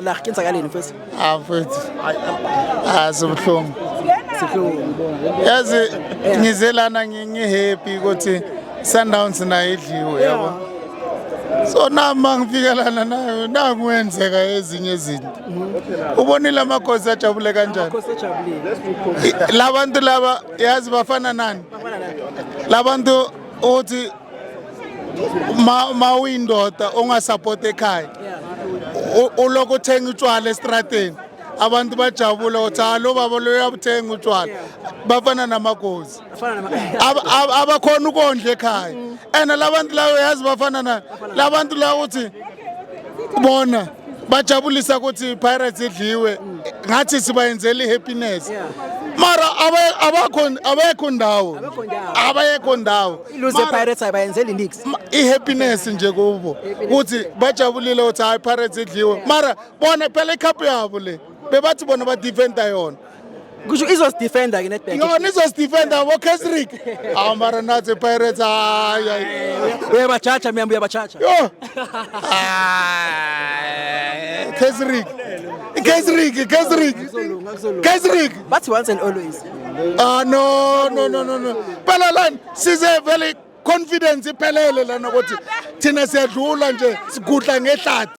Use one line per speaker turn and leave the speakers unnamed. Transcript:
La kenzakaleni, mfethu?
Ah, mfethu. Ah, sibuhlungu. Yazi ngize lana ngi-happy ukuthi Sundowns nayo idliwe, yabo. So nama ngifika lana nayo nakwenzeka ezinye izinto. Ubonile amakhosi ajabule kanjani?
Amakhosi ejabulile.
Labantu laba yazi bafana nani? Labantu uthi ma uyindoda ongasupport ekhaya. Ulokhu uthenga utshwala estradeni, abantu bajabula ukuthi, "Ha, lo baba lo uyabuthenga utshwala." Bafana namagozi.
Afana nama
Abakhona ukondla ekhaya, and labantu lawo yazi bafana na labantu lawo uthi bona bajabulisa ukuthi Pirates idliwe, ngathi sibayenzela i-happiness, mara abakho, abekho ndawo.
Abekho ndawo.
Abayekho ndawo.
Iluze Pirates abayenzeli nix.
I-happiness nje kubo ukuthi bajabulile ukuthi hayi, Pirates idliwe, mara bona phela icup yabo le bebathi bona badefenda yona.
Kusho izosidefenda ke Nedbank.
Yona izosidefenda bo Casric. Awu, mara nathi Pirates, hayi hayi.
Uyabachacha miyambo, uyabachacha.
Yo, hayi, Casric, Casric, Casric, Casric.
Bathi once and always.
Ah, no, no, no, no, no, phela lana size vele confidence iphelele lana ukuthi thina siyadlula nje, sigudla ngehlathi.